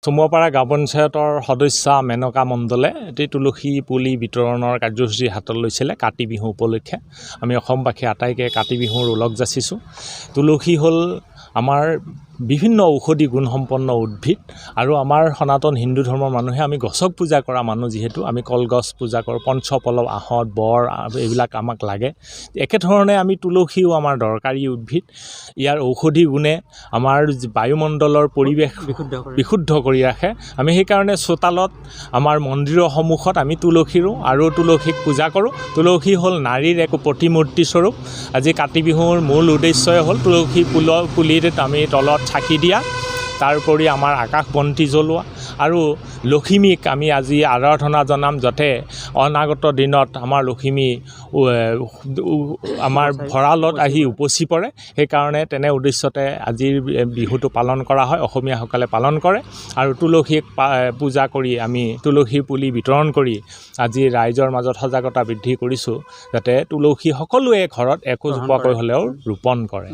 চমুৱাপাৰা গাঁও পঞ্চায়তৰ সদস্যা মেনকা মণ্ডলে এটি তুলসী পুলি বিতৰণৰ কাৰ্যসূচী হাতত লৈছিলে কাতি বিহু উপলক্ষে। আমি অসমবাসী আটাইকে কাতি বিহুৰ ওলগ যাচিছোঁ। তুলসী হ'ল আমাৰ বিভিন্ন ঔষধি গুণসম্পন্ন উদ্ভিদ আৰু আমাৰ সনাতন হিন্দু ধৰ্মৰ মানুহে আমি গছক পূজা কৰা মানুহ। যিহেতু আমি কলগছ পূজা কৰোঁ, পঞ্চপলৱ, আহঁত, বৰ এইবিলাক আমাক লাগে, একেধৰণে আমি তুলসীও আমাৰ দৰকাৰী উদ্ভিদ। ইয়াৰ ঔষধি গুণে আমাৰ বায়ুমণ্ডলৰ পৰিৱেশ বিশুদ্ধ কৰে। বিশুদ্ধ কৰি ৰাখে। আমি সেইকাৰণে চোতালত, আমাৰ মন্দিৰৰ সন্মুখত আমি তুলসী ৰুওঁ আৰু তুলসীক পূজা কৰোঁ। তুলসী হ'ল নাৰীৰ এক প্ৰতিমূৰ্তি স্বৰূপ। আজি কাতি বিহুৰ মূল উদ্দেশ্যই হ'ল তুলসী পুলিত আমি তলত চাকি দিয়া, তাৰোপৰি আমাৰ আকাশ বন্তি জ্বলোৱা আৰু লখিমীক আমি আজি আৰাধনা জনাম, যাতে অনাগত দিনত আমাৰ লখিমী আমাৰ ভঁৰালত আহি উপচি পৰে। সেইকাৰণে তেনে উদ্দেশ্যতে আজিৰ বিহুটো পালন কৰা হয়, অসমীয়াসকলে পালন কৰে। আৰু তুলসীক পূজা কৰি আমি তুলসী পুলি বিতৰণ কৰি আজি ৰাইজৰ মাজত সজাগতা বৃদ্ধি কৰিছোঁ, যাতে তুলসী সকলোৱে ঘৰত একোজোপাকৈ হ'লেও ৰোপণ কৰে।